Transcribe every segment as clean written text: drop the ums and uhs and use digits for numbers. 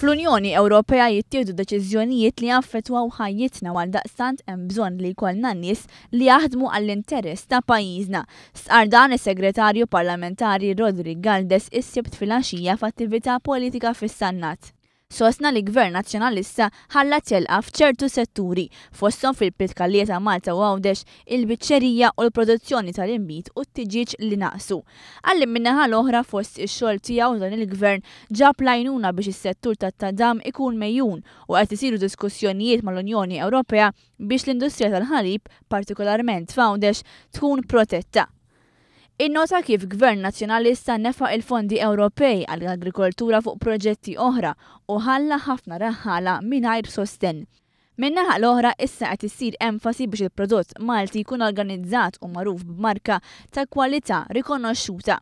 Fl-Unjoni Ewropea jittieħdu deċiżjonijiet li jaffettwaw ħajjitna u għaldaqstant hemm bżonn li jkollna nies li jaħdmu għall-interess ta' pajjiżna. Stqarr dan is-Segretarju Parlamentari Roderick Galdes is-Sibt filgħaxija f'attività politika fis-Sannat. Sostna li Gvern Nazzjonalista ħalla telqa f'ċertu setturi, fosthom fil-pitkalija ta' Malta u Għawdex, il-biċċerija u l-produzzjoni tal-inbid u t-tiġieġ li naqsu. Qal li min-naħa l-oħra fost ix-xogħol tiegħu dan il-Gvern ġab l-għajnuna biex is-settur tat-tadam ikun megħjun u qed isiru diskussjonijiet mal-Unjoni Ewropea biex l-industrija tal-ħalib, partikolarment f'Għawdex, tkun protetta. Innota kif Gvern Nazzjonalista nefaq il-fondi Ewropej għall-agrikoltura fuq proġetti oħra u ħalla ħafna raħħala mingħajr sostenn. Min-naħa l-oħra issa qed issir enfasi biex il-prodott Malti jkun organizzat u magħruf b'marka ta' kwalità rikonoxxuta.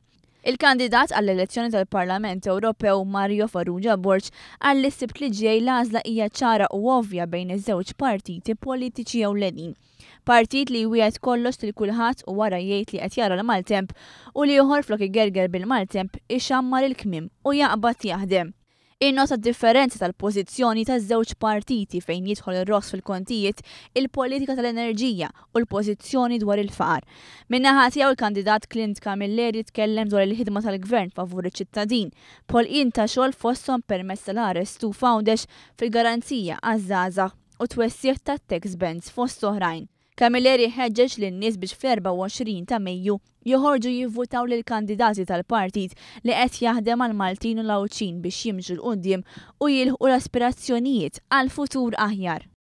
Il-kandidat għall-elezzjoni tal-Parlament Ewropew Mario Farrugia Borg qal li s-Sibt li ġej l-għażla hija ċara u ovvja bejn iż-żewġ partiti politiċi ewlenin. Partit li jwiegħed kollox lil kulħadd u wara jgħid li qed jara l-maltemp u l-ieħor flok igerger bil-maltemp ixammar il-kmiem u jaqbad jaħdem. Innota d-differenza tal-pożizzjoni taż-żewġ partiti fejn jidħol ir-roħs fil-kontijiet, il-politika tal-enerġija u l-pożizzjoni dwar il-faqar. Min-naħa tiegħu l-kandidat Clint Camilleri tkellem dwar il-ħidma tal-Gvern favur iċ-ċittadin, b'ħolqien ta' xogħol fosthom permezz tal-RS2 f'Għawdex fil-garanzija għaż-żgħażagħ u t-twessigħ tat-tax bands fost oħrajn. Camilleri ħeġġeġ lin-nies biex fl-24 ta' Mejju joħorġu jivvutaw lill-kandidati tal-partit li qed jaħdem għall-Maltin u l-Għawdxin biex jimxu 'l quddiem u jilħqu l-aspirazzjonijiet għal futur aħjar.